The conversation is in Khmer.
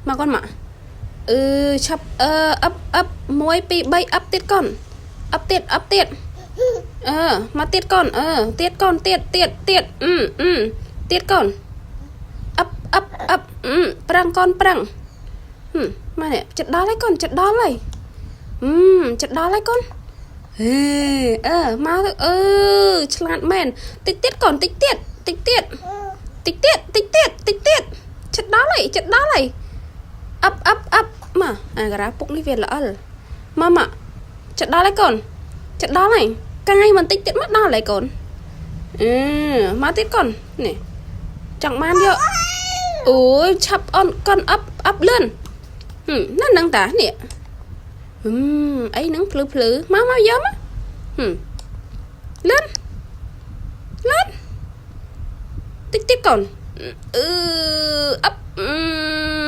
មកកូនមកអឺឆាប់អឺអឹបអឹប1 2 3អឹបទៀតកូនអឹបទៀតអឹបទៀតអឺមកទៀតកូនអឺទៀតកូនទៀតទៀតទៀតអឺអឺទៀតកូនអឹបអឹបអឹបអឺប្រឹងកូនប្រឹងហឹមមកនេះចិត្តដល់ហើយកូនចិត្តដល់ហើយអឺចិត្តដល់ហើយកូនហេអឺមកទៅអឺឆ្លាតមែនតិចទៀតកូនតិចទៀតតិចទៀតតិចទៀតតិចទៀតតិចទៀតចិត្តដល់ហើយចិត្តដល់ហើយអឹបអឹបអឹបមកអាការ៉ាពុកនេះវាល្អិលមកមកចិត្តដល់ហើយកូនចិត្តដល់ហើយកាយបន្តិចទៀតមកដល់ហើយកូនអឺមកទៀតកូននេះចង់បានយកអូយឆាប់អូនកូនអឹបអឹបលឿនហឹមណានឹងតានេះហឹមអីហ្នឹងភ្លឺភ្លឺមកមកយកមកហឹមលឿនលឿនតិចទៀតកូនអឺអឹបអឺ